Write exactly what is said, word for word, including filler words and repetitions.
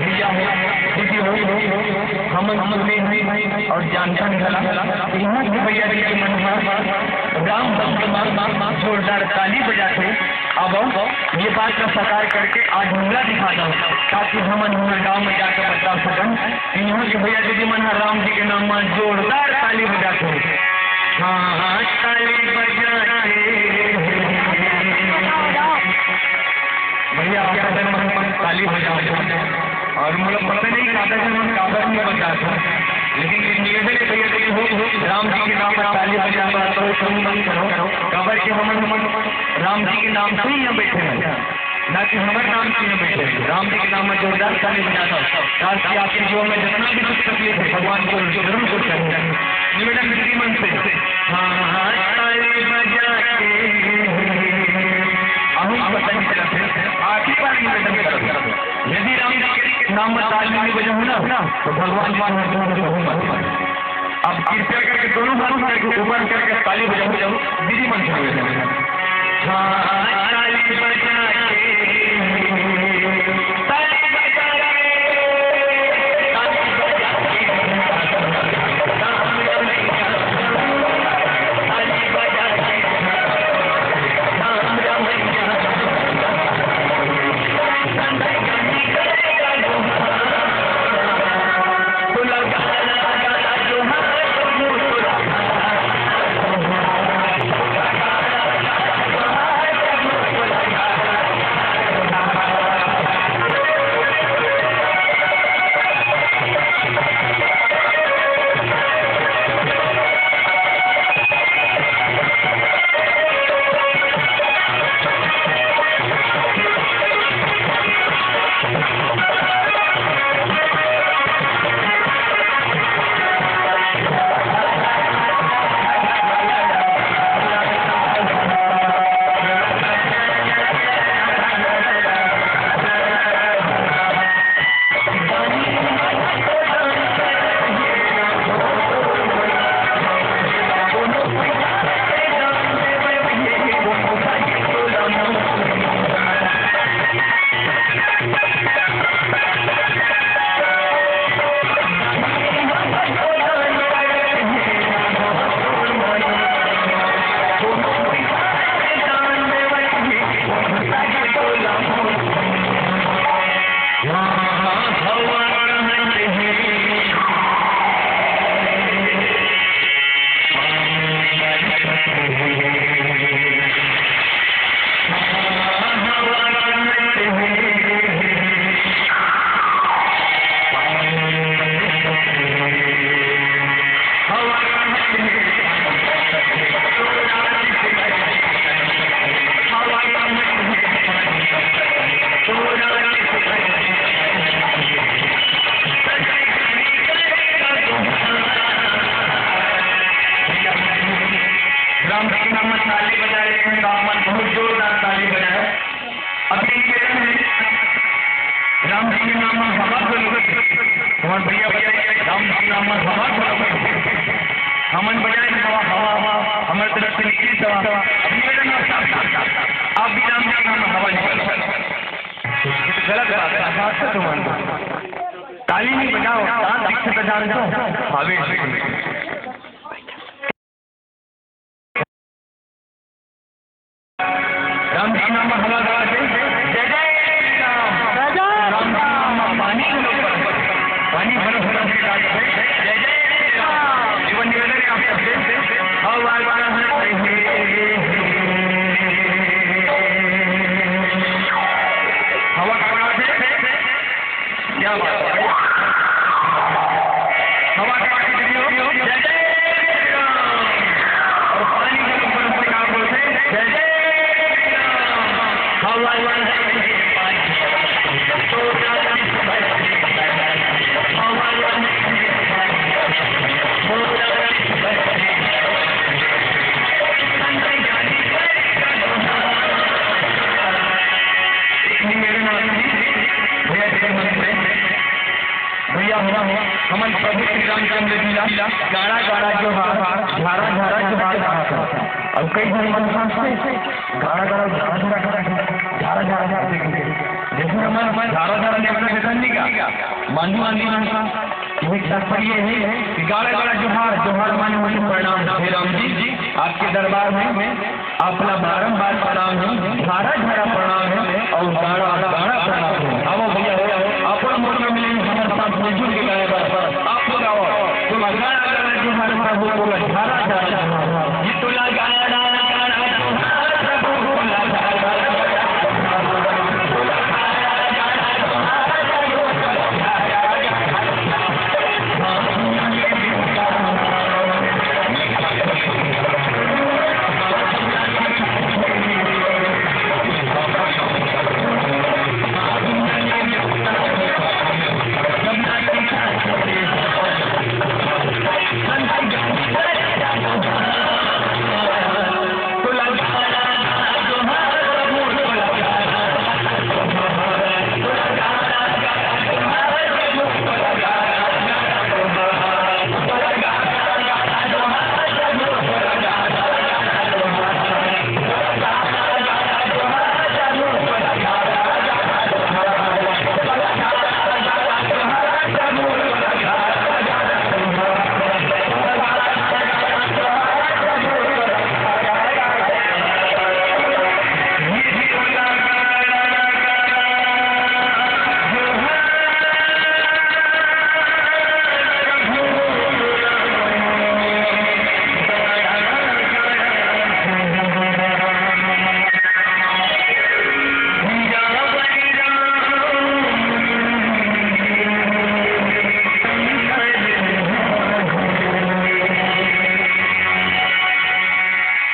भैया हो, दीदी हो, हमन सुने हन अउ जानथन घला, इहाँ के भैया जी के मन ह राम भक्त मन जोरदार ताली बजाथे। अब ये बात ला साकार करके आज हमला दिखा दव, ताकि हमन हमर गाँव में जाके बता सकन कि इहाँ के भैया दीदी मन ह राम जी के नाम म जोरदार ताली बजाथे। हाँ, ताली बजाथे। भैया, आप सब मन ताली बजाओ। अउ मोला पता नहीं काबर से मन काबर नहीं बजात हे, लेकिन एक निवेदन हे भैया, कि हो, हो, राम जी के नाम पर ताली बजाओ, तो तुम बंद करो, काबर के हमन, हमन राम जी के नाम से ही यहाँ बैठे हैं, ना कि हमर नाम से यहाँ बैठे हैं। राम जी के नाम में जोरदार ताली बजाओ, ताकि आपके जीवन में जितना भी दुख तकलीफ है, भगवान को जरूर दूर करेंगे। निवेदन विनती मन से, हाँ, हाँ, ताली बजा के, अहूँ पता नहीं चला, आखिरी बार निवेदन करो। यदि राम जी के नाम में ताली नहीं बजाहू ना, तो भगवान जी तुम्हारे दुख को मत पाए। अब कृपया करके दोनों हाथ करके ऊपर करके ताली बजाओ, बजाओ, दीदी मन से बजाओ। हाँ, ताली बजा के, ताली बजा के, ताली बजा के, ताली बजा के, राम जी के नाम में ताली बजाए, तो आप मन बहुत जोरदार ताली बजाए। अभी निवेदन है, राम जी के नाम में हवा बोलो। हमारे भैया बताइए, राम जी के नाम में हवा बोलो। हमन बजाए हवा, हवा, हवा, हमारे तरफ से निकली हवा। अभी निवेदन है, आप भी राम जी के नाम में हवा निकालो। गलत बात है, बात तो तुम ताली नहीं बजाओ, ताल ठीक से बजा रहे हो। हवे। राम जी नाम हवा गाथे, जय जय श्री राम। जय जय राम जी नाम पानी के ऊपर, पानी भरो भरो के गाथे, जय जय श्री राम। जीवन निवेदन है आप सबसे, हवा गाथे, हवा गाथे। क्या बात है? हवा के पानी दीदी हो, जय जय श्री राम। और पानी के ऊपर से आप बोलते, जय जय श्री राम। हवा वाला है ये पानी, तो जाने से भाई। हवा वाला है ये पानी, तो जाने से भाई। गाड़ा गाड़ा जोहार, झारा झारा जोहार कहा था। अब कई झन मन समझथे, गाड़ा गाड़ा झारा झारा कहा था, झारा झारा कहा था। जैसे मन झारा झारा लेकर के नहीं का, मांझी मांझी मन का, ये तात्पर्य है कि गाड़ा गाड़ा जोहार, जोहार माने होते प्रणाम। हे राम जी, आपके दरबार में आपला बारंबार प्रणाम है, झारा झारा प्रणाम है और गाड़ा गाड़ा प्रणाम है। आओ भैया, आओ, अपन मोर्चा मिले, हमारे साथ मिलजुल के गाए बर। आप लोग आओ, तो गाड़ा गाड़ा जोहार प्रभु को, झारा झारा जोहार।